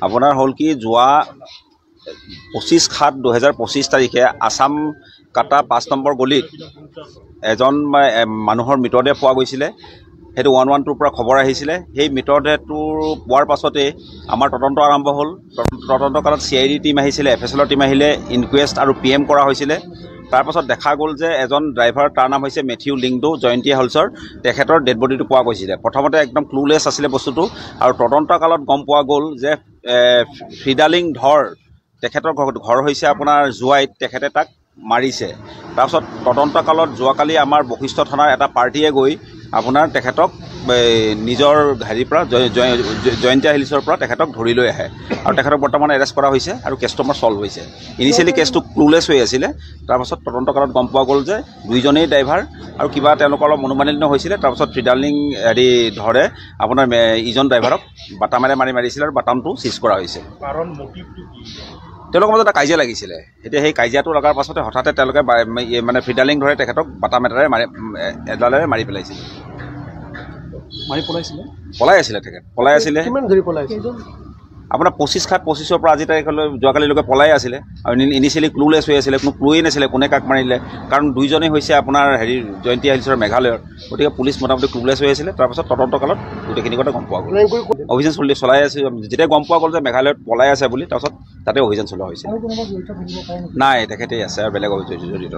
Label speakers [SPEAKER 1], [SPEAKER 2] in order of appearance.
[SPEAKER 1] আপোনাৰ হ'ল কি, যোৱা 25/7/2025 তাৰিখে আছাম কাটা 5 নম্বৰ গলিত এজন মানুহৰ মৃতদেহ পোৱা গৈছিলে। সেইটো 112ৰ পৰা খবৰ আহিছিলে। সেই মৃতদেহটো পোৱাৰ পাছতেই আমাৰ তদন্ত আৰম্ভ হ'ল। তদন্তকালত CID team আহিছিলে, FSLৰ টীম আহিলে, ইনকুৱেষ্ট আৰু PM কৰা হৈছিলে। তাৰপাছত দেখা গ'ল যে এজন ড্ৰাইভাৰ, তাৰ নাম হৈছে মেথিউ লিংডো, জয়ন্তীয়া হিলছৰ, তেখেতৰ ডেড বডিটো পোৱা গৈছিলে। প্ৰথমতে একদম ক্লুলেছ আছিলে বস্তুটো, আৰু তদন্তকালত গম পোৱা গ'ল যে ফ্ৰিডালিং ধৰ, তেখেতৰ ঘৰ হৈছে আপোনাৰ জোৱাইত, তেখেতে তাক মাৰিছে। তাৰপাছত তদন্তকালত যোৱাকালি আমাৰ বশিষ্ঠ থানাৰ এটা পাৰ্টীয়ে গৈ আপোনাৰ তেখেতক নিজৰ হেৰিৰ পৰা, জয়ন্তীয়া হিলছৰ পৰা তেখেতক ধৰি লৈ আহে আৰু তেখেতক বৰ্তমান এৰেষ্ট কৰা হৈছে আৰু কেছটো আমাৰ ছল্ভ হৈছে। ইনিচিয়েলি কেছটো ক্লুলেছ হৈ আছিলে, তাৰপাছত তদন্তকালত গম পোৱা গ'ল যে দুইজনেই ড্ৰাইভাৰ আৰু কিবা তেওঁলোকৰ অলপ মনোমালিন্য হৈছিলে। তাৰপাছত ফ্ৰিডালিং হেৰি ধৰে আপোনাৰ ইজন ড্ৰাইভাৰক বাটামেৰে মাৰিছিলে আৰু বাটামটো চিজ কৰা হৈছে। তেওঁলোকৰ মাজত এটা কাজিয়া লাগিছিলে। এতিয়া সেই কাজিয়াটো লগাৰ পাছতে হঠাতে তেওঁলোকে মানে ফ্ৰিডালিং ধৰে তেখেতক বাটাম এটাৰে মাৰি, এডালেৰে মাৰি পেলাইছিলে। পলাই আছিলে তেখেত, পলাই আছিলে। আপোনাৰ 25/7/25ৰ পৰা আজি তাৰিখলৈ যোৱাকালিলৈকে পলাই আছিলে আৰু ইনিচিয়েলি ক্লুলেছ হৈ আছিলে, কোনো ক্লুৱেই নাছিলে কোনে কাক মাৰিলে, কাৰণ দুইজনেই হৈছে আপোনাৰ হেৰি জয়ন্তীয়া হিলছৰ মেঘালয়ৰ। গতিকে পুলিচ মোটামুটি ক্লুলেছ হৈ আছিলে। তাৰপাছত তদন্তকালত গোটেইখিনি কথা গম পোৱা গ'ল। অভিযান চলাই আছে। যেতিয়া গম পোৱা গ'ল যে মেঘালয়ত পলাই আছে বুলি, তাৰপাছত তাতে অভিযান চলোৱা হৈছে। নাই, তেখেতেই আছে আৰু বেলেগ জড়িত।